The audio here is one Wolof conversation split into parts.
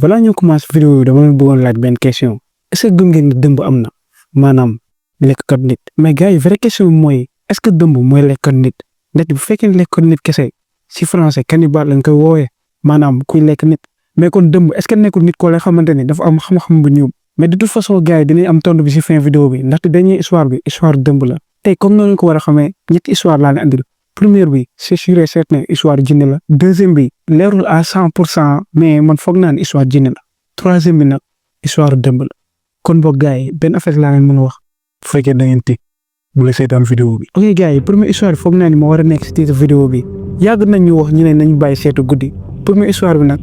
balaa ñu commencé vidéo bi dama leen bëggoon laaj benn question est-ce que gëm ngeen ni dëmb am na maanaam lekkat nit mais gars yi vraie question bi mooy est-ce que dëmb mooy lekkat nit ndaxte bu fekkee lekkat nit kese si français cannibale lañ koy woowee maanaam kuy lekk nit mais kon dëmb est-ce que nekkul nit koo lay xamante ni dafa am xam-xam bu ñëw mais de toute façon gars yi dinañ am tontu bi si fin vidéo bi ndaxte dañuy histoire bi histoire dëmb la tey comme noonu ko war a xamee ñetti histoire laa leen andil première bi c'est sûr et certain histoire jinne la deuxième bi leerul à 100% mais man foog naa ne histoire jinne la troisième bi nag histoire dëmb la kon boog gars yi benn affaire laa leen mën a wax bu fekkee da ngeen teg bu la seetaan vidéo bi. ok gars yi première histoire bi foog naa ni moo war a nekk si titre vidéo bi yàgg nañ ñu wax ñu ne nañ bàyyi seetu guddi première histoire bi nag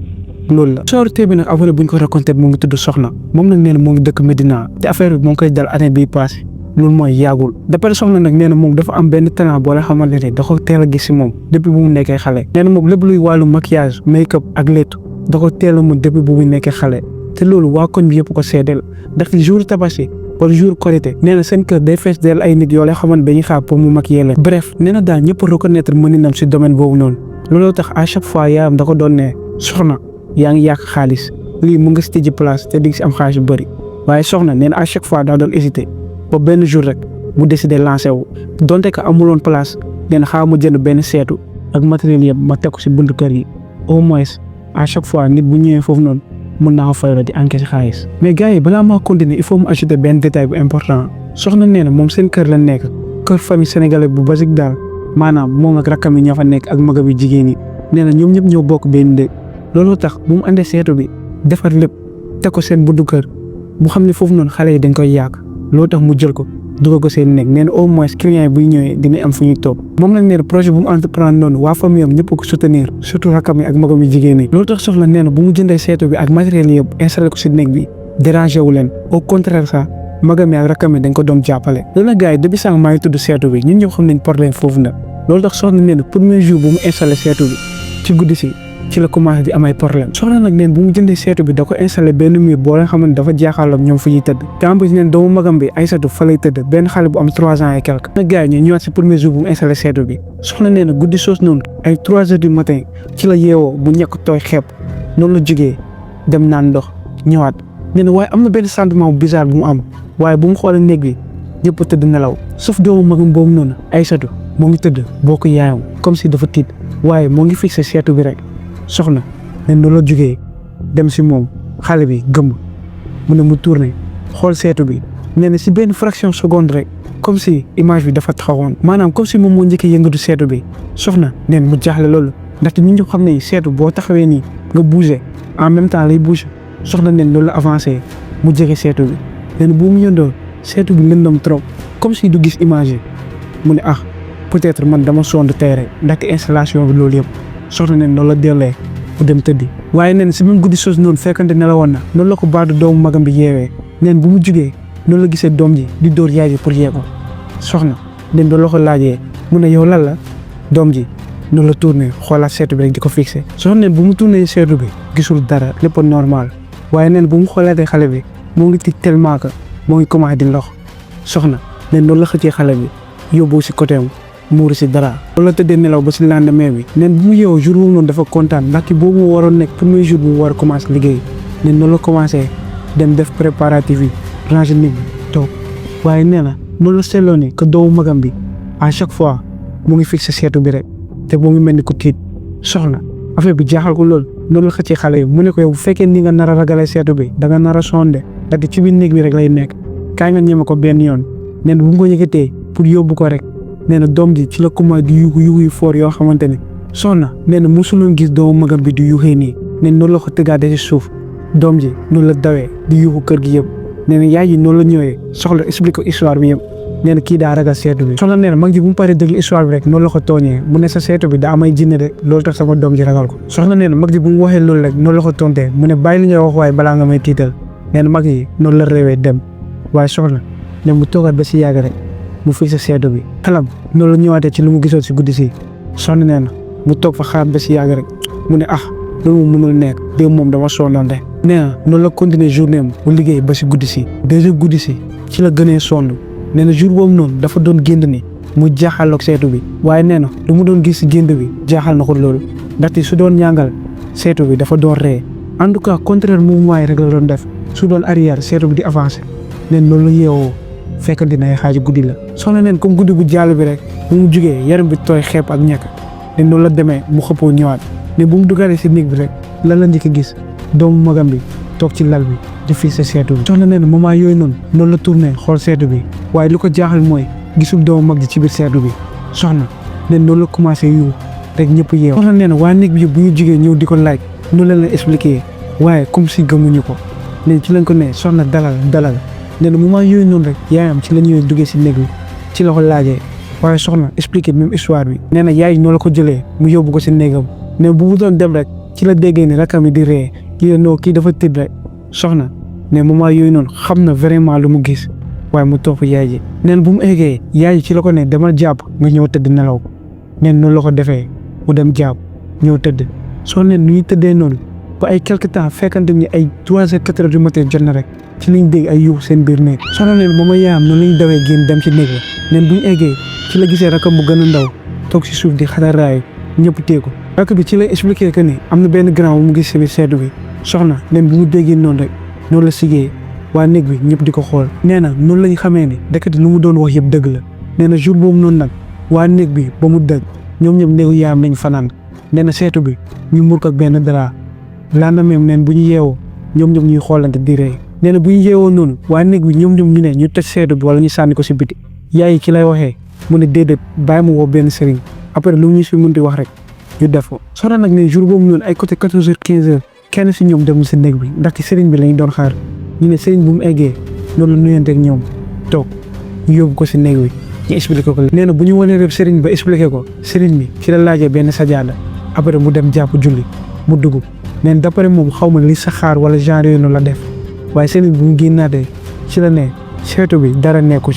loolu la. histoire tey bi nag avant bu ñu ko raconté mu ngi tudd Soxna moom nag nee na moo ngi dëkk Medina te affaire bi moo ngi koy dal année bii passé loolu mooy yàggul d'après Soxna nag nee na moom dafa am benn talent boo la xamante ne da ko teel a gis si moom depuis bu mu nekkee xale. nee na moom lépp luy wàllu maquillage make-up ak léttu da ko teel a mën depuis bu mu nekkee xale te loolu waa koñ bi yëpp ko seedeel ndaxte jour tabaski wala jour korité nee na seen kër day fees del ay nit yoo lay xamante dañuy xaar pour mu maquiller leen. bref nee na daal ñëpp reconnaître mëninam si domaine boobu noonu looloo tax à chaque fois yaayam da ko doon ne Soxna yaa ngi yàq xaalis lii mu nga si tijji place te di si am xaalis bu bëri waaye Soxna nee na à chaque fois daa doon hésité ba benn jour rek mu décidé lancé wu donte que amuloon place nee na xaaral ma jënd benn seetu ak matériel yëpp ma teg ko si buntu kër yi au moins à chaque fois nit bu ñëwee foofu noonu mën naa ko fayal di encaisser xaalis. mais gars yi balaa maa continuer il faut mu ajouter benn détail bu important Soxna nee na moom seen kër la nekk kër famille sénégalais bu basique daal maanaam moom ak rakkam yi ña fa nekk ak magam yi jigéen yi nee na ñoom ñëpp ñoo bokk benn dëkk looloo tax bu mu andee seetu bi defar lépp teg ko seen buntu kër bu xam ne foofu noonu xale yi dañ koy yàq loolu tax mu jël ko dugal ko seen nekk nee na au moins client yi buy ñëwee dina am fu ñuy toog moom nag nee na projet bu mu entreprendre noonu waa famille am ñëpp ko soutenir surtout rakkam yi ak magam yi jigéen yi loolu tax Soxna nee na bu mu jëndee seetu bi ak matériel yëpp installé ko si nekk bi dérangé wu leen au contraire ça magam yi ak rakkam yi dañ ko doon jàppale loolu nag gars yi depuis sànq maa ngi tudd seetu bi ñun ñëpp xam nañ problème foofu nag loolu tax Soxna nee na premier jour bu mu installé seetu bi ci guddi si ci la commencé di am ay problème Soxna nag neen bu mu jëndee seetu bi da ko installé benn mur boo leen xamante dafa jaaxaaloon ñoom fu ñuy tëdd campus neen doomu magam bi Aïssatou fa lay tëdd benn xale bu am 3 ans et quelque nag gars yi ñu ñëwaat si premier jour bu mu installé seetu bi Soxna nee na guddi soos noonu ay 3 heures du matin ci la yeewoo bu ñekk tooy xeeb noonu la jógee dem naan ndox ñëwaat nee na waaye am na benn sentiment bu bizarre bu mu am waaye bu mu xoolee néeg bi ñëpp tëdd nelaw sauf doomu magam boobu noonu Aïssatou moo ngi tëdd boo ko yaayam comme si dafa tiit waaye moo ngi fixé seetu bi rek Soxna ne noonu la jógee dem si moom xale bi gëmm mu ne mu tourné xool seetu bi nee na si benn fraction seconde rek comme si image bi dafa taxawoon maanaam comme si moom moo njëkkee yëngatu seetu bi Soxna neen mu jaaxle loolu ndaxte ñun ñëpp xam ne seetu boo taxawee nii nga bougé en même temps lay bougé Soxna neen loolu la avancé mu jege seetu bi nee na bu mu yëndoo seetu bi lëndam trop comme si du gis image yi mu ne ah peut-être man dama sonn tey rek ndaxte installation bi loolu yëpp Soxna neen loolu la dellee bu dem tëddi waaye neen si même guddi soos noonu fekkante ne la woon na noonu la ko baadu doomu magam bi yeewee neen bu mu jugee noonu la gisee doom ji di dóor yaay ji pour yee ko Soxna neen loolu la ko laajee mu ne yow lan la doom ji noonu la tourné xoolaat seetu bi rek di ko fixé Soxna neen bu mu tourné seetu bi gisul dara lépp normal waaye neen bu mu xoolaatee xale bi moo ngi tiit tellement que moo ngi commencé di lox Soxna neen noonu la xëccee xale bi yóbbu si côté am muuru si dara loolu la tëddee nelaw ba si lendemain bi neen bu mu yeewoo jour boobu noonu dafa kontaan ndaxte boobu mu waroon nekk premier jour bu mu war a commencé liggéey neen noonu la commencé dem def préparatif yi ranger nit bi toog waaye nee na noonu la seetloo ni que doomu magam bi à chaque fois mu ngi fixé seetu bi rek te mu ngi mel ni ku tiit Soxna affaire bi jaaxal ko loolu noonu la xëccee xale yi mu ne ko yow bu fekkee ni nga nar a ragalee seetu bi da nga nar a sonde ndaxte ci biir néeg bi rek lay nekk kaay nga ñeme ko benn yoon neen bu mu ko yëkkatee pour yóbbu ko rek nee na doom ji ci la commencé di yuuxu yu foor yoo xamante ne Soxna nee na mosuloon gis doomu magam bi di yuuxee nii nee na noonu la ko tëggaatee si suuf doom ji noonu la dawee di yuuxu kër gi yëpp nee na yaay ji noonu la ñëwee soxla expliqué ko histoire bi yëpp nee na kii daa ragal seetu bi Soxna nee na mag ji bu mu paree déglu histoire bi rek noonu la ko tooñee mu ne sa seetu bi daa amay jinne rek loolu tax sama doom ji ragal ko Soxna nee na mag ji bu mu waxee loolu rek noonu la ko tontee mu ne bàyyi li ngay wax waaye balaa nga may tiital nee na mag ji noonu la réewee dem waaye Soxna ne mu toogaat ba si yàgg rek mu fixé seetu bi xelam noonu la ñëwaatee ci lu mu gisoon si guddi si Soxna nee na mu toog fa xaar ba si yàgg rek mu ne ah loolu moom mënul nekk démb moom dama sonnoon de nee na noonu la continuer journée am mu liggéey ba si guddi si deuxième guddi si ci la gënee sonn nee na jour boobu noonu dafa doon génd ni mu jaaxaloog seetu bi waaye nee na lu mu doon gis si génd bi jaaxal na ko loolu ndaxte su doon ñàngal seetu bi dafa doon ree en tout cas contraire mouvement yi rek la doon def su doon arrière seetu bi di avancer neen loolu la yeewoo fekkante ne ay xaaju guddi la soxna neen comme guddi bu jàll bi rek bu mu jugee yaram bi tooy xeeb ak ñàkk ne noonu la demee mu xëppoo ñëwaat ne bu mu dugalee si néeg bi rek lan la njëkk a gis doomu magam bi toog ci lal bi di fii sa seetu bi soxna nee na moment yooyu noonu la tourné xool seetu bi waaye lu ko jaaxal mooy gisul doomu mag ji ci biir seetu bi soxna nee noonu la commencé yu rek ñëpp yeew soxna nee na waa néeg bi yëpp bu ñu jugee ñëw di ko laaj noonu la leen expliqué waaye comme si gëmuñu ko nee ci lañ ko ne soxna dalal nee na moment yooyu noonu rek yaayam ci la ñuy duggee si néeg bi ci la ko laajee waaye soxna expliqué même histoire bi nee na yaay noo la ko jëlee mu yóbbu ko si néegam nee bu mu doon dem rek ci la déggee ni rakam yi di ree kii dafa tëdd rek soxna ne moment yooyu noonu xam na vraiment lu mu gis waaye mu topp yaay ji neen bu mu eggee yaay ji ci la ko ne demal jàpp nga ñëw tëdd nelaw neen noonu la ko defee mu dem jàpp ñëw tëdd soo neen nu ñuy tëddee noonu ba ay quelque temps fekkante ni ay 3 heures 4 heures du matin jot na rek ci liñ dégg ay yuux seen biir néeg soxna neen mooma yaayam noonu lañu dawee génn dem ci néeg la neen bu ñu eggee ci la gisee rakam bu gën a ndaw toog si suuf di xataraayu ñëpp téye ko rakk bi ci lay expliqué que ni am na benn grand bu mu gis si biir seetu bi soxna neen bu mu déggee noonu rek noonu la sigee waa néeg bi ñëpp di ko xool nee na noonu lañu xamee ni dekati lu mu doon wax yëpp dëgg la nee na jour boobu noonu nag waa néeg bi ba mu dëgg ñoom ñëpp néegu yaayam lañ fanaan nee na seetu bi ñu mur ko ak benn dara laana même neen bu ñu yeewoo ñoom ñëpp ñuy xoolante di ree nee na bu ñu yeewoo noonu waa néeg bi ñoom ñëpp ñu ne ñu toj seetu bi wala ñu sànni ko si biti yaay ci lay waxee mu ne déedéet bàyyi mu woo benn sëriñ après lu ñu si mënti wax rek ñu def ko soxna nag ne jour boobu noonu ay côté 14 heures 15 heures kenn si ñoom demul si néeg bi ndaxte sëriñ bi lañu doon xaar ñu ne sëriñ bu mu eggee loolu la nuyante ak ñoom toog ñu yóbbu ko si néeg bi ñu expliqué ko nee na bu ñu wanee rek sëriñ ba expliqué ko sëriñ bi ci la laajee benn sajaada après mu dem jàpp julli mu dugg neen d'après moom xaw ma li sa xaar wala genre yooyu la def waaye sëriñ bi mu génnaatee ci la ne seetu bi dara nekku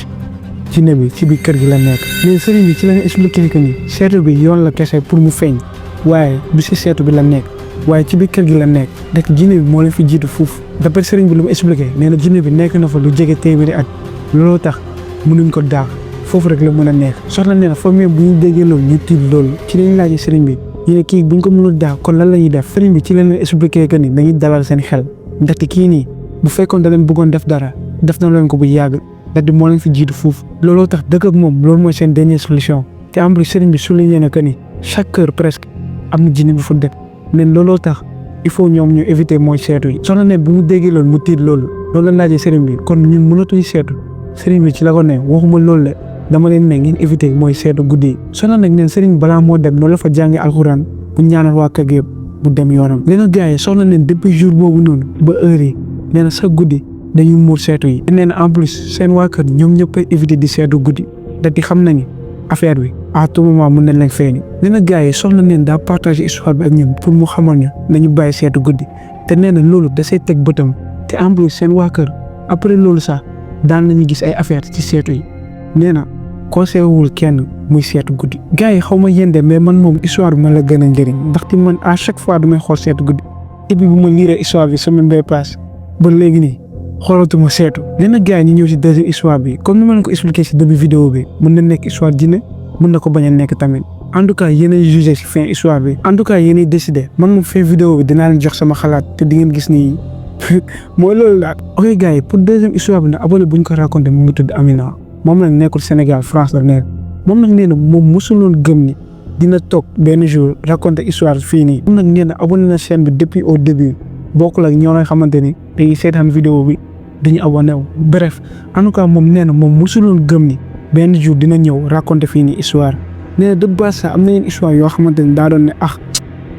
ci ne bi ci biir kër gi la nekk mais sëriñ bi ci la ñu expliqué que ni seetu bi yoon la kese pour mu feeñ waaye du si seetu bi la nekk waaye ci biir kër gi la nekk rek jinne bi moo leen fi jiitu fuuf d'après sëriñ bi lu mu expliqué nee na jinne bi nekk na fa lu jege téeméeri at looloo tax mënuñ ko daax foofu rek la mën a nekk soxna nee na fa même bu ñu déggee loolu ñu tiit loolu ci lañ laajee sëriñ bi ñu ne kii buñ ko mënul daax kon lan la ñuy def sëriñ bi ci leen expliqué que ni dañuy dalal seen xel ndaxte kii nii bu fekkoon da leen bëggoon def dara def na leen ko bu yàgg ndaxte moo leen fi jiitu fuuf looloo tax dëkk ak moom loolu mooy seen dernière solution te en plus sëriñ bi souligné na que ni chaque heure presque am na jinne bu fa dëkk neen looloo tax il faut ñoom ñu éviter mooy seetu yi soxna ne bu mu déggee loolu mu tiit loolu la laajee sëriñ bi kon ñun mënatuñu seetu sëriñ bi ci la ko ne waxuma loolu la dama leen ne ngeen éviter mooy seetu guddi yi soxna nag neen sëriñ balaa moo dem noonu la fa jàngee alxuraan bu ñaanal waa kër gi yëpp bu dem yoonam nee na gars yi soxna neen depuis jour boobu noonu ba heure yi nee na sa guddi dañuy muur seetu yi nee na en plus seen waa kër ñoom ñëpp a éviter di seetu guddi da di xam nañu affaire bi à tout moment mën nañ leen feeñi nee na gars yi soxna neen daa partagé histoire bi ak ñun pour mu xamal ñu nañu bàyyi seetu guddi te nee na loolu da say teg bëtam te en plus seen waa kër après loolu sax daan nañu gis ay affaire ci seetu yi nee na conseillé wul kenn muy seetu guddi gars yi xaw ma yende mais man moom histoire bi ma la gën a njëriñ ndaxte man à chaque fois du may xool seetu guddi et puis bu ma liiree histoire bi semaine bee passe ba léegi nii xoolatuma seetu nee na gars yi ñu ñëw si deuxième histoire bi comme ni ma leen ko expliqué si début vidéo bi mën na nekk histoire jinne mën na ko bañ a nekk tamit en tout cas yéenay jugé si fin histoire bi en tout cas yéenay décidé man moom fin vidéo bi dinaa leen jox sama xalaat te di ngeen gis ni mooy loolu daal. ok gars yi pour deuxième histoire bi nag abonné bu ñu ko raconté mu ngi tudd Amina moom nag nekkul Sénégal France la nekk moom nag nee na moom mosuloon gëm ni dina toog benn jour raconté histoire fii nii moom nag nee na abonné na chaîne bi depuis au début bokkul ak ñoo nga xamante ni dañuy seetaan vidéo bi dañuy abonné wu bref en tout cas moom nee na moom mosuloon gëm ni benn jour dina ñëw raconté fii nii histoire nee na de base sax am na yenn histoire yoo xamante ni daa doon ne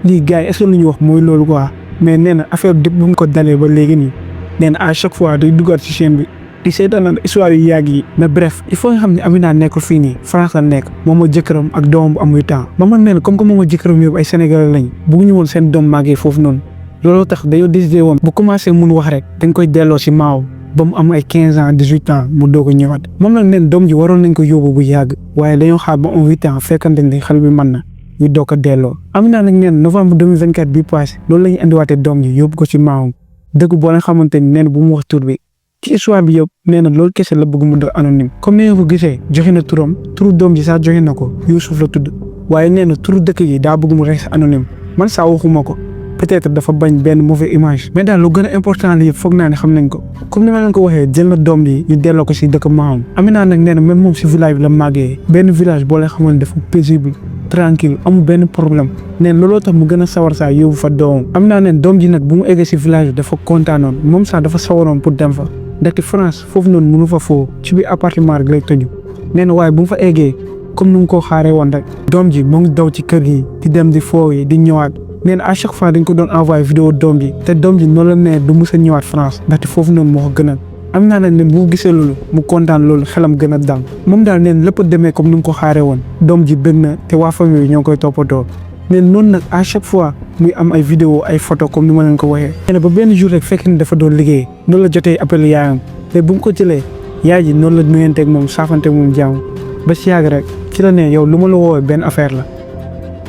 lii gars yi est-ce que lu ñu wax mooy loolu quoi mais nee na affaire bi bu mu ko dalee ba léegi nii nee na à chaque fois day duggaat ci chaîne bi di seetaan histoire yu yàgg yi mais bref il faut nga xam ne Amina nekkul fii nii France la nekk moom ak jëkkëram ak doomam bu amuy temps ba man nee na comme que moom ak jëkkëram yëpp ay Sénégalais lañ bëgguñu woon seen doom màggee foofu noonu looloo tax dañoo décidé woon bu commencé mun wax rek dañ koy delloo si maaw ba mu am ay 15 ans 18 ans mu doog a ñëwaat moom nag neen doom ji waroon nañ ko yóbbu bu yàgg waaye dañoo xaar ba am 8 ans fekkante ne xel bi mën na ñu doog a delloo Amina nag neen novembre 2024 bi passé loolu la ñu indiwaatee doom ji yóbbu ko ci maawam dëgg boo leen xamante ni neen bu mu wax tur bi ci histoire bi yëpp nee na loolu kese la bëgg mu doon anonyme comme ni nga ko gisee joxe na turam turu doom ji sax joxe na ko Youssouf la tudd waaye nee na turu dëkk yi daa bëgg mu reste anonyme man saa waxuma ko peut-être dafa bañ benn mauvaise image mais daal lu gën a important lii foog naa ne xam nañ ko comme ni ma leen ko waxee jël na doom yi ñu delloo ko si dëkk maam Amina nag nee na même moom si village bi la màggee benn village boo leen xamoon dafa paisible tranquille amul benn problème neen looloo tax mu gën a sawar saa yóbbu fa doomam Amina neen doom ji nag bu mu eggee si village bi dafa kontaanoon moom sax dafa sawaroon pour dem fa ndaxte France foofu noonu mënu fa foo ci biir appartement rek lay tëju nee na waaye bu mu fa eggee comme nu mu ko xaaree woon rek doom ji moo ngi daw ci kër gi di dem di foo yi di ñëwaat nee na à chaque fois dañ ko doon envoyé vidéo doom ji te doom ji noonu la nee du mus a ñëwaat France ndaxte foofu noonu moo ko gënal Amina nag ne bu mu gisee loolu mu kontaan loolu xelam gën a dal moom daal neen lépp demee comme ni mu ko xaaree woon doom ji bëgg na te waa famille yi ñoo ngi koy toppatoo neen noonu nag à chaque fois muy am ay vidéo ay photo comme ni ma leen ko waxee nee na ba benn jour rek fekk ni dafa doon liggéey noonu la jotee appel yaayam te bu mu ko jëlee yaay ji noonu la nuyanteeg moom saafanteeg moom jàmm ba si yàgg rek ci la ne yow lu ma la woowee benn affaire la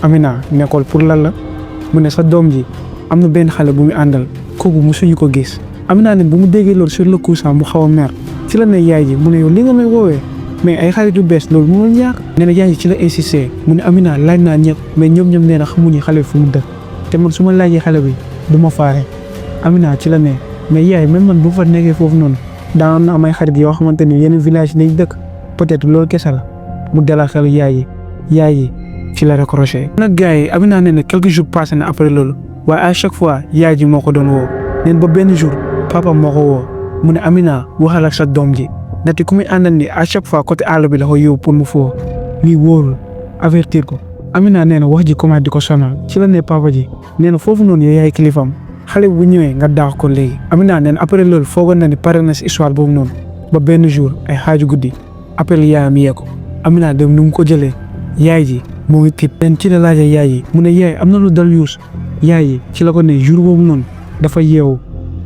Amina nekkool pour lan la mu ne sa doom ji am na benn xale bu mu àndal kooku musuñu ko gis Amina ne bu mu déggee loolu sur le coup sax mu xaw a mer ci la ne yaay ji mu ne yow li nga may woowee mais ay xarit yu bees loolu mënul ñàkk nee na yaay ji ci la insisté mu ne Amina laaj naa ñëpp mais ñoom nee na xamuñu xale bi fu mu dëkk te man su ma laajee xale bi du ma faare Amina ci la ne mais yaay même man bu fa nekkee foofu noonu daan na am ay xarit yoo xamante ni yeneen village nañ dëkk peut-être loolu kese la mu dalal xel yaay yi ci la raccroché nag gars yi Amina nee na quelques jours passé na après loolu waaye à chaque fois yaay ji moo ko doon woo neen ba benn jour papa moo ko woo mu ne Amina waxal ak sa doom ji ndaxte ku muy àndal ni à chaque fois côté àll bi la ko yóbbu pour mu foo lii wóorul avertir ko Amina nee na wax ji commencé di ko sonal ci la ne papa ji nee na foofu noonu yow yaay kilifam xale bu ñëwee nga daax ko léegi Amina nee na après loolu foogoon na ni pare na si histoire boobu noonu ba benn jour ay xaaju guddi appel yaayam yee ko Amina dem nu mu ko jëlee yaay ji moo ngi tiit leen ci la laajee yaay yi mu ne yaay am na lu dal Youssou yaay yi ci la ko ne jour boobu noonu dafa yeewu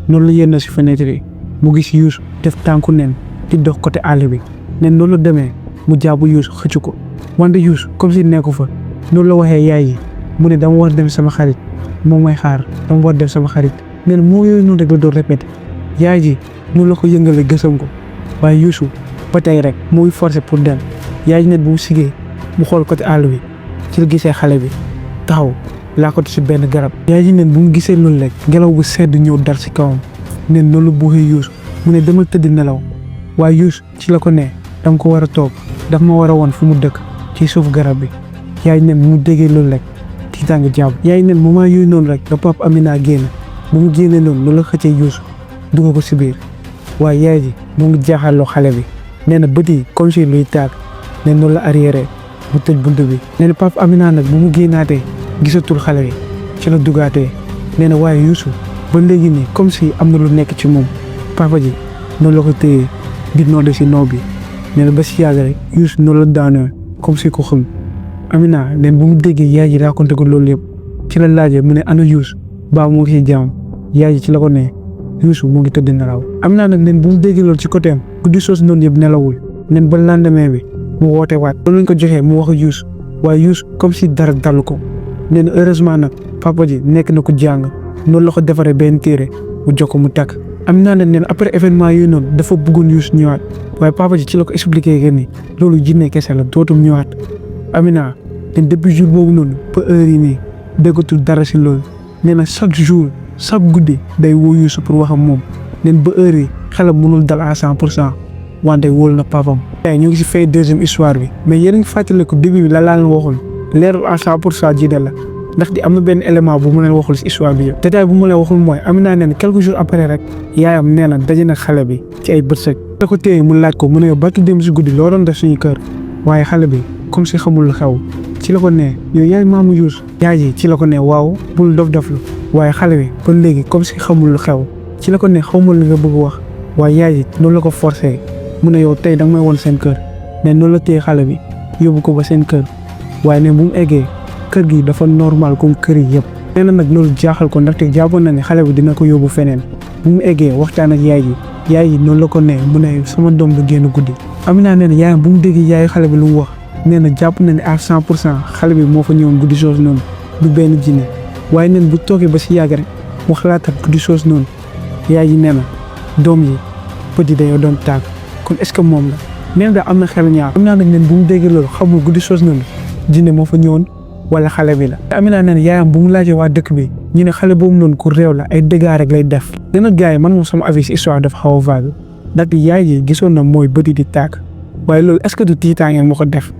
noonu la yenn si fenêtre yi mu gis Youssou def tànku nen di dox côté àll bi nen noonu la demee mu jàpp Youssou xëcc ko wante Youssou comme si nekku fa noonu la waxee yaay yi mu ne dama war dem sama xarit moom may xaar dama war dem sama xarit nen moo yooyu noonu rek la doon répété yaay ji noonu la ko yëngale gësam ko waaye Youssou ba tey rek muy forcé pour dem yaay ji net bu mu sigee mu xool côté àll bi ci la gisee xale bi taxaw laa ko si benn garab yaay ji nen bu mu gisee loolu rek ngelaw bu sedd ñëw dal si kawam nen noonu la buuxee Youssou mu ne demal tëdd nelaw waaye Youssou ci la ko ne dama ko war a toog daf ma war a woon fu mu dëkk ci suuf garab bi yaay nen mu déggee loolu rek tiitaange jàpp yaay nen moment yooyu noonu rek da papa Amina génn bu mu génnee noonu loolu la xëccee Youssou dugal ko si biir waaye yaay ji mu ngi jaaxaloo xale bi nee na bët yi comme si luy taag ne noonu la arrière mu tëj bunt bi nee na papa Amina nag bu mu génnaatee gisatul xale bi ci la dugaatee nee na waaye Youssou ba léegi nii comme si am na lu nekk ci moom papa ji noonu la ko téyee di noode si noo bi nee na ba si yàgg rek Youssou noonu la daanoo comme si ko xam Amina neen bu mu déggee yaay ji raconté ko loolu yëpp ci la laajee mu ne ana Youssou baa mu ngi si jàmm yaay ji ci la ko ne Youssou mu ngi tëdd nelaw Amina nag neen bu mu déggee loolu ci côté am guddi soos noonu yëpp nelawul neen ba lendemain bi mu woote waat loolu lañ ko joxee mu wax Youssou waaye Youssou comme si dara dalu ko nee na heureusement nag papa ji nekk na ko jàng noonu la ko defaree benn téere mu jox ko mu takk Amina nag neen après événement yooyu noonu dafa bëggoon Youssou ñëwaat waaye papa ji ci la ko expliqué que ni loolu jinne kese la dootum ñëwaat Amina neen depuis jour boobu noonu ba heure yi nii déggatul dara si loolu nee na chaque jour chaque guddi day woo Youssou pour wax ak moom neen ba heure yi xelam mënul dal à 100% wante wóolu na papam tey ñu ngi si fay deuxième histoire bi mais yéen a ngi fàttali ko début bi la leen waxul leerul à 100% ji de la ndax di am na benn élément bu mu leen waxul si histoire bi yëpp détail bu mu leen waxul mooy Amina nee na quelques jours après rek yaayam nee na daje na xale bi ci ay bërsëg da ko téye mu laaj ko mu ne yow barki dem si guddi loo doon def suñu kër waaye xale bi comme si xamul lu xew ci la ko ne yow yaay maamu Youssou yaay ji ci la ko ne waaw bul dof-doflu waaye xale bi ba léegi comme si xamul lu xew ci la ko ne xawma li nga bëgg wax waaye yaay ji noonu la ko forcé mu ne yow tey danga may woon seen kër ne noonu la téye xale bi yóbbu ko ba seen kër waaye ne bu mu eggee kër gi dafa normal comme kër yi yëpp nee na nag loolu jaaxal ko ndaxte jàppoon na ne xale bi dina ko yóbbu feneen bu mu eggee waxtaan ak yaay ji noonu la ko ne mu ne sama doom du génn guddi Amina nee na yaayam bu mu déggee yaayu xale bi lu mu wax nee na jàpp na ne à 100% xale bi moo fa ñëwoon guddi soos noonu du benn jinne waaye neen bu toogee ba si yàgg rek mu xalaat ak guddi soos noonu yaay ji nee na doom yi bët yi dañoo doon tàgg kon est-ce que moom la nee na daal am na xel ñaar Amina nag neen bu mu déggee loolu xamul guddi soos noonu jinne moo fa ñëwoon wala xale bi la Amina nee na yaayam bu mu laajee waa dëkk bi ñu ne xale boobu noonu ku réew la ay dégâts rek lay def. dina gars yi man moom sama avis histoire dafa xaw a vague ndaxte yaay ji gisoon na mooy bëti di tàkk waaye loolu est-ce que du tiitaange moo ko def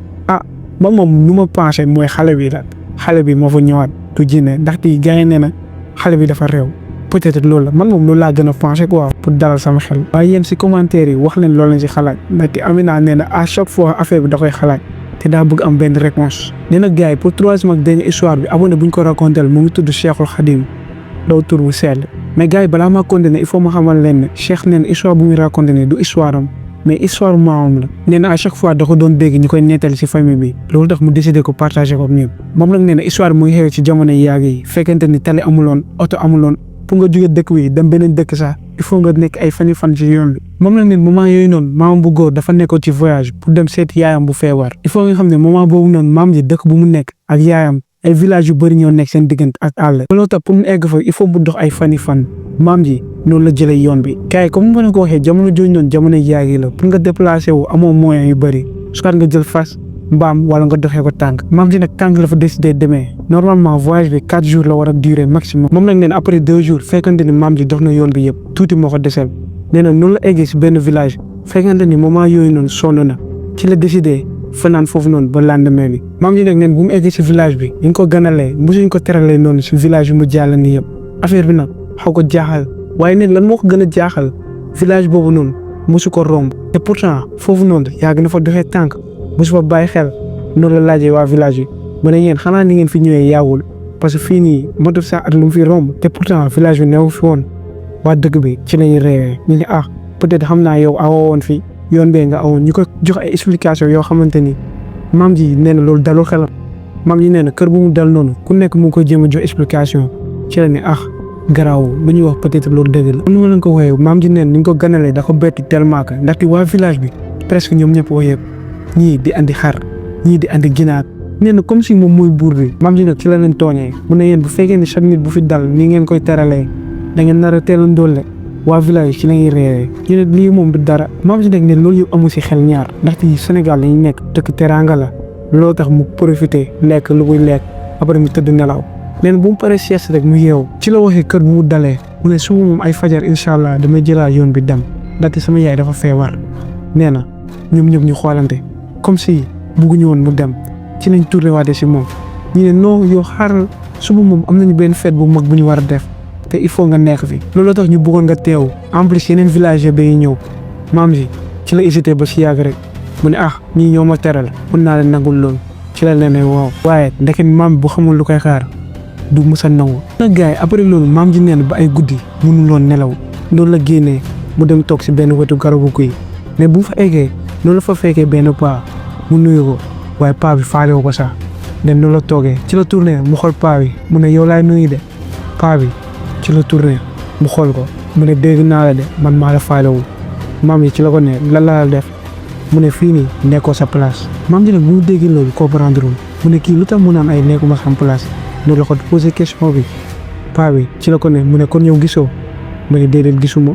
man moom nu ma pensé mooy xale bi moo fa ñëwaat du jinne ndaxte gars yi nee na xale bi dafa réew peut-être loolu la man moom loolu laa gën a pensé quoi pour dalal sama xel. waaye yéen si commentaire yi wax leen loolu lañ si xalaat ndaxte Amina nee na à chaque fois affaire bi da koy xalaat te daa bëgg am benn réponse. nee na gars yi pour troisième ak dernière histoire bi abonné bu ñu ko raconté mu ngi tudd Cheikhul Khadim daw tur bu sell mais gars yi balaa maa continuer il faut ma xamal leen ne Cheikh nee na histoire bu muy raconté ne du histoire am mais histoire maamam la. nee na à chaque fois da ko doon dégg ñu koy nettali si famille bi loolu tax mu décidé ko partagé ko ñëpp moom nag nee na histoire bi mu ngi xew ci jamono yàgg yi fekkente ni tali amuloon oto amuloon pour nga jóge dëkk wi dem beneen dëkk sax il faut nga nekk ay fan ci yoon bi. moom nag nee moment yooyu noonu maamam bu góor dafa nekkoon ci voyage pour dem seeti yaayam bu feebar. il faut nga xam ne moment boobu noonu maam ji dëkk bu mu nekk ak yaayam ay village yu bëri ñoo nekk seen diggante ak àll. loolu tax pour mu egg fa il faut mu dox ay fan maam ji noonu la jëlee yoon bi. kay comme ma ne ko waxee jamono jooju noonu jamono yaay gi la pour nga déplacer wu amoo moyens yu bëri soit nga jël fas mbaam wala nga doxee ko tànk. maam ji nag tànk la fa décidé demee normalement voyage bi 4 jours la war a durer maximum. moom nag nee na après 2 jours fekkante ni maam ji dox na yoon bi yëpp tuuti moo ko desel nee na noonu la eggee si benn village fekkante ni moment yooyu noonu sonn na ci la décidé fanaan foofu noonu ba lendemain bi. maam ji nag nee na bu mu eggee si village bi ñu ko ganalee mosuñ ko teralee noonu si village bi mu jàll ni yëpp affaire bi nag xaw ko jaaxal waaye neen lan moo ko gën a jaaxal village boobu noonu mosu ko romb te pourtant foofu noonu yàgg na fa doxee tànk mosu fa bàyyi xel noonu la laajee waa village bi mu ne yéen xanaa ni ngeen fi ñëwee yaawul parce que fii nii motul sax at lu mu fi romb te pourtant village bi newu fi woon. waa dëkk bi ci lañuy réewee ñu ne peut-être xam naa yow awoo woon fii yoon bee nga awoon ñu ko jox ay explication yoo xamante ni maam ji nee na loolu dalul xelam maam ji nee na kër bu mu dal noonu ku nekk mu ngi koy jéem a jox explication ci la ne garaaw lu ñuy wax peut-être loolu dëgg la. nu ma leen ko waxee maam ji neen ni ñu ko ganalee da ko bett tellement que ndaxte waa village bi presque ñoom ñëpp woo yëpp ñii di andi xar ñii di andi ginaar nee na comme si moom mooy buur bi. maam ji nag ci la leen tooñee mu ne yéen bu fekkee ni chaque nit bu fi dal ni ngeen koy teralee da ngeen nar a teel a ndolle waa village ci la ñuy réeree ñu ne lii moom du dara. maam ji nag ne loolu yëpp amu si xel ñaar ndaxte Sénégal la ñu nekk dëkk teraanga la loolu tax mu profité lekk lu muy lekk après mu tëdd nelaw. neen bu mu paree sieste rek mu yeewu ci la waxee kër bu mu dalee mu ne suba moom ay fajar incha allah damay jëlaat yoon bi dem ndaxte sama yaay dafa feebar. nee na ñoom ñëpp ñu xoolante comme si bugguñu woon mu dem ci lañ tourné waate si moom ñu ne non yow xaaral suba moom am nañu benn fête bu mag bu ñu war a def te il faut nga nekk fi. loolu tax ñu bëggoon nga teew en plus yeneen village ba yi ñëw maam ji ci la hésité ba si yàgg rek mu ne ñii ñoo ma teral mun naa leen nangul loolu ci la leen waaw. waaye ndeket maam bu xamul lu koy xaar du musa nangu. nag gars yi après loolu maam ji neen ba ay guddi mënuloon nelaw noonu la génnee mu dem toog si benn wetu garabu guy mais bu mu fa eggee noonu la fa fekkee benn paa mu nuyu ko waaye paa bi faalewu ko sax den noonu la toogee ci la tourné mu xool paa bi mu ne yow laay nuyu de paa bi ci la tourné mu xool ko mu ne dégg naa la de man maa la faalewul maam ji ci la ko ne lan la def mu ne fii nii nekkoo sa place. maam ji nag bu mu déggee loolu comprendre mu ne kii lu tax mu naan ay nekkuma sa place noonu la ko posé question bi paa bi ci la ko ne mu ne kon yow gisoo mu ne déedéet gisuma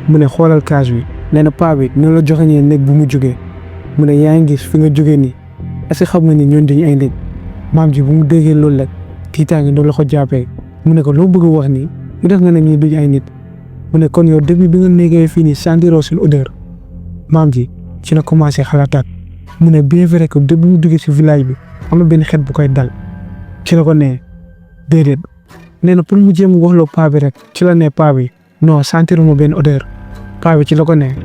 mu ne xoolal kaas bi nee na paa bi noonu la joxeñee néeg bu mu jógee mu ne yaa ngi gis fi nga jógee nii est-ce que xam nga ni ñooñu dañu ay nit. maam ji bu mu déggee loolu rek tiitaange noonu la ko jàppee mu ne ko loo bëgg a wax nii lu tax nga ne ñii duñu ay nit mu ne kon yow depuis bi nga nekkee fii nii sentiroo seen odeur. maam ji ci la commencé xalaataat mu ne bien vrai que depuis mu duggee si village bi am na benn xeet bu koy dal. ci la ko nee déedéet nee na pour mu jéem waxloo paa bi rek ci la nee paa bi non sentiruma benn odeur paa bi ci la ko nee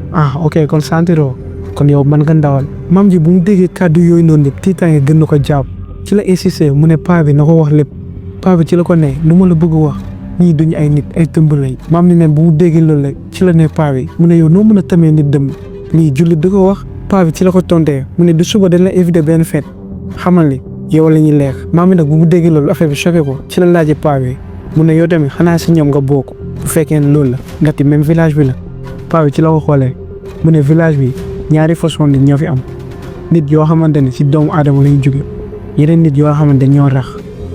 ok kon sentiroo kon yow mën nga ndawal. maam ji bu mu déggee kàddu yooyu noonu yëpp tiitaange gën na ko jàpp ci la insisté mu ne paa bi na ko wax lépp paa bi ci la ko nee lu ma la bëgg wax ñii duñu ay nit ay tëmb lañ. maam ni ne bu mu déggee loolu rek ci la nee paa bi mu ne yow noo mën a tamee nit dëmb lii jullit da ko wax. paa bi ci la ko tontee mu ne du suba dañ la invité benn fête xamal li yow la ñuy lekk. maam mi nag bu mu déggee loolu affaire bi choqué ko ci la laajee paa bi mu ne yow tamit xanaa si ñoom nga bokk bu fekkee ne loolu la ndaxte même village bi la. paa bi ci la ko xoolee mu ne village bi ñaari façon nit ñoo fi am nit yoo xamante ne si doomu aadama la ñu jóge yeneen nit yoo xamante ñoo rax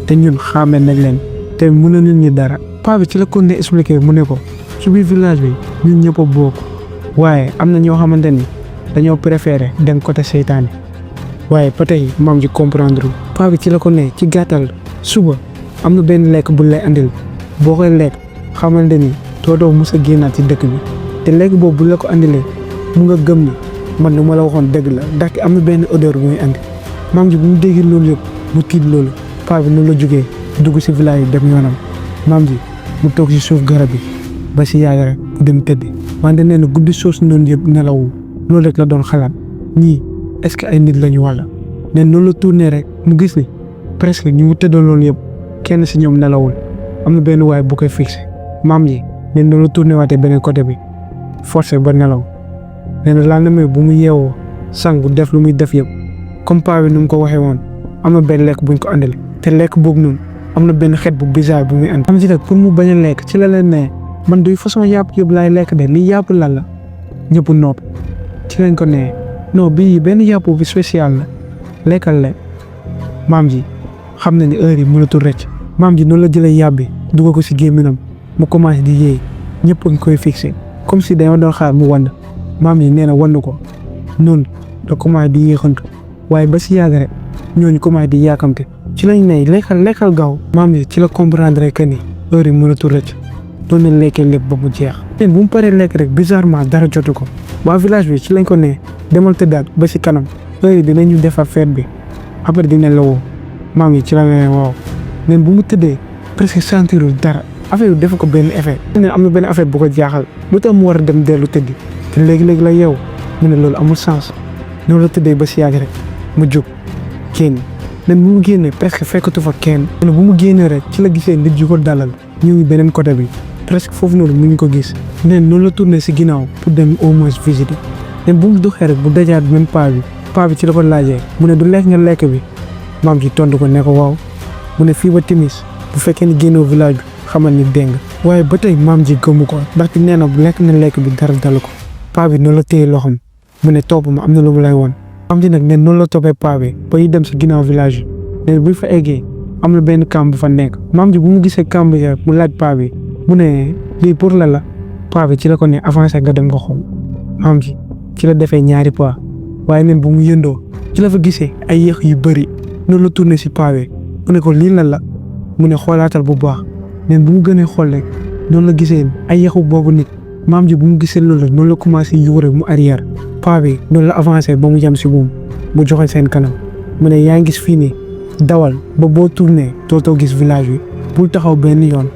te ñun xàmme nañ leen te mënuñu ñu dara. paa bi ci la ko ne expliqué mu ne ko su biir village bi ñun ñëpp a bokk waaye am na ñoo xamante ni dañoo préféré dem côté seytaane waaye ba tey maam ji comprendre paa bi ci la ko ne ci gàttal suba am na benn lekk bu lay andil boo koy lekk xamante ni doo mos a génnaat ci dëkk bi te lekk boobu bu la ko andilee mu nga gëm ni man lu ma la waxoon dëgg la ndaxte am na benn odeur bu muy andi maam ji bu mu déggee loolu yëpp mu tiit loolu paa bi noonu la jógee dugg si village yi dem yoonam maam ji mu toog si suuf garab yi ba si yàgg rek mu dem tëddi wante nee na guddi soosu noonu yëpp nelawu loolu rek la doon xalaat ñii est-ce que ay nit lañu wala ne noonu la tourné rek mu gis ni presque ñu mu tëddoon loolu yëpp kenn si ñoom nelawul am na benn waay bu koy fixé maam ji ne noonu la tourné waatee beneen côté bi forcé ba nelaw nee na lendemain bu mu yeewoo sang bu def lu muy def yëpp comme paa bi nu mu ko waxee woon am na benn lekk buñ ko andale te lekk boobu noonu am na benn xeet bu bizarre bu muy andi. am ci nag pour mu bañ a lekk ci la leen ne man duy façon yàpp yëpp laay lekk de lii yàpp lan la ñëpp nopp ci lañ ko nee non bii benn yàpp bi spécial la lekkal lekk maam ji xam na ni heure yi mënatul rëcc maam ji noonu la jëlee yàpp bi dugal ko si gémminam mu commencé di yéey ñëpp a ngi koy fixé comme si dañoo doon xaar mu wand maam ji nee na wand ko noonu da commencé di yéexantu waaye ba si yàgg rek ñooñu commencé di yaakamte ci lañ ne lekkal gaaw maam ji ci la comprendre que ni heure yi mënatul rëcc doon na lekkee lépp ba mu jeex. bu mu paree lekk rek bizarrement dara jotu ko waa village bi ci lañ ko ne demal tëddaat ba si kanam heure yi dinañu defar fête bi après dina la woo maam yi ci la ne waaw nen bu mu tëddee presque sentirul dara affaire bi def ko benn effet. ne am na benn affaire bu ko jaaxal lu tax mu war a dem dellu tëddi te léegi-léegi la yeew mu ne loolu amul sens noonu la tëddee ba si yàgg rek mu jóg génn nen bu mu génnee presque fekkatu fa kenn. bu mu génnee rek ci la gisee nit yu ko dalal ñu ngi beneen côté bi presque foofu noonu mu ngi ko gis nen noonu la tourné si ginnaaw pour dem au moins visiter nen bu mu doxee rek bu dajaat même paa bi ci la ko laajee mu ne du lekk nga lekk bi maam ji tontu ko ne ko waaw mu ne fii ba timis bu fekkee ni génnoo village bi xamal ni dégg nga waaye ba tey maam ji gëmu ko ndaxte nee na bu lekk na lekk bi dara dalu ko paa bi noonu la téye loxoom mu ne topp ma am na lu mu lay woon maam ji nag nen noonu la toppee paa bi ba ñu dem si ginnaaw village bi nen bu fa eggee am na benn camp bu fa nekk maam ji bu mu gisee camp bi mu laaj paa bi mu ne lii pour la paa bi ci la ko ne avancé nga dem nga xool maam ji ci la defee ñaari pas waaye nen bu mu yëndoo ci la fa gisee ay yéex yu bëri noonu la tourné si paa bi mu ne ko lii lan la mu ne xoolaatal bu baax nen bu mu gënee xool rek noonu la gisee ay yéexu boobu nit maam ji bu mu gisee loolu noonu la commencé yuure mu arrière paa bi noonu la avancé ba mu yem si moom mu joxe seen kanam mu ne yaa ngi gis fii nii dawal ba boo tourné dootoo gis village bi bul taxaw benn yoon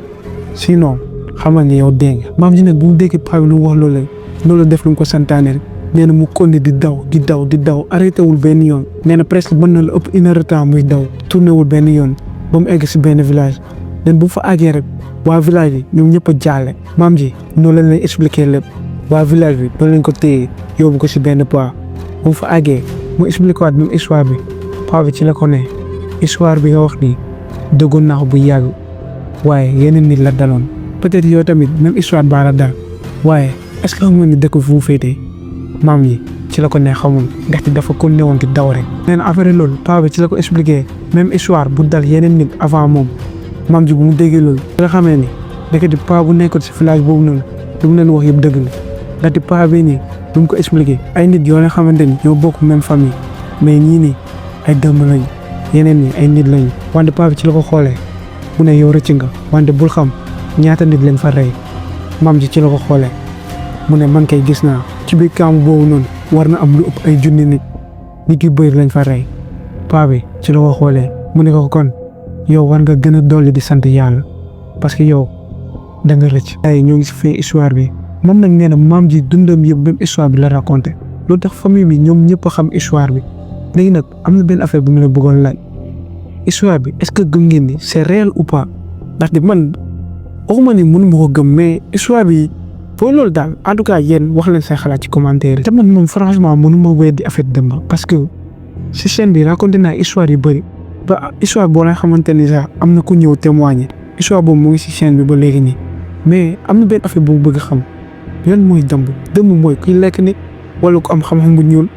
sinon xamal ni yow dee nga. maam ji nag bu mu déggee paa bi lu mu wax loolu la def lu mu ko santaane rek nee na mu continué di daw arrêté wul benn yoon nee na presque mën na la ëpp 1 heure de temps muy daw tourné wul benn yoon ba mu egg si benn village nen bu mu fa àggee rek waa village bi ñoom ñëpp a jaale maam ji noonu lañ lay expliqué lépp waa village bi noonu lañ ko téye yóbbu ko si benn paa bu mu fa àggee mu expliqué waat même histoire bi paa bi ci la ko ne histoire bi nga wax nii dëggoon naa ko bu yàgg waaye yeneen nit la daloon peut-être yow tamit même histoire baa la dal waaye est-ce que xam nga ni dëkk fu mu féetee maam yi ci la ko ne xamul ndaxte dafa ko newoon di daw rek. nee na affaire loolu paa bi ci la ko expliqué même histoire bu dal yeneen nit avant moom maam ji bu mu déggee loolu. nga xamee ni ndekete paa bu nekkoon si village boobu noonu lu mu leen wax yëpp dëgg la ndaxte paa bi nii lu mu ko expliqué ay nit yoo leen xamante ni ñoo bokk même famille mais ñii nii ay dëmm lañu yeneen ñi ay nit lañu wante paa bi ci la ko xoolee mu ne yow rëcc nga wante bul xam ñaata nit leen fa rey maam ji ci la ko xoolee mu ne man kay gis naa ci biir camp boobu noonu war na am lu ëpp ay junni nit yu bëri lañ fa rey paa bi ci la ko xoolee mu ne ko kon yow war nga gën a dolli di sant yàlla parce que yow da nga rëcc. ay ñoo ngi si fin histoire bi moom nag nee na maam ji dundam yëpp même histoire bi la raconté loolu tax famille bi ñoom ñëpp a xam histoire bi léegi nag am na benn affaire bu mu la bëggoon laaj histoire bi est-ce que gëm ngeen ni c'est réel ou pas ndaxte man waxuma ni mënu ma ko gëm mais histoire bi fooy loolu daal en tout cas yéen wax leen say xalaat ci commentaire yi. te man moom franchement mënu ma weddi affaire Demba parce que si chaîne bi raconté naa histoire yu bëri ba histoire boo leen xamante ni sax am na ku ñëw témoigner histoire boobu mu ngi si chaîne bi ba léegi nii mais am na benn affaire bu bëgg xam lan mooy dëmb mooy kuy lekk nit wala ku am xam-xam bu ñuul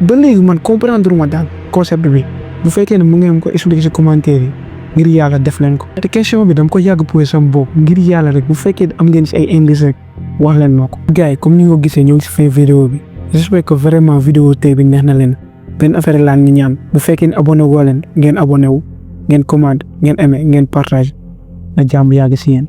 ba léegi man comprendre ma daal concept bi bu fekkee ne mu ngeen ko expliquer ci commentaire yi ngir yàlla def leen ko. te question bi dama ko yàgg posé sama bopp ngir yàlla rek bu fekkee am ngeen ci ay indice rek wax leen ma ko. gars yi comme ni nga ko gisee ñoo ngi ci fin vidéo bi j'espère que vraiment vidéo tey bi neex na leen benn affaire laan ni ñaan bu fekkee ne abonné woo leen ngeen abonné wu ngeen commande ngeen aimé ngeen partage na jàmm yàgg si yéen.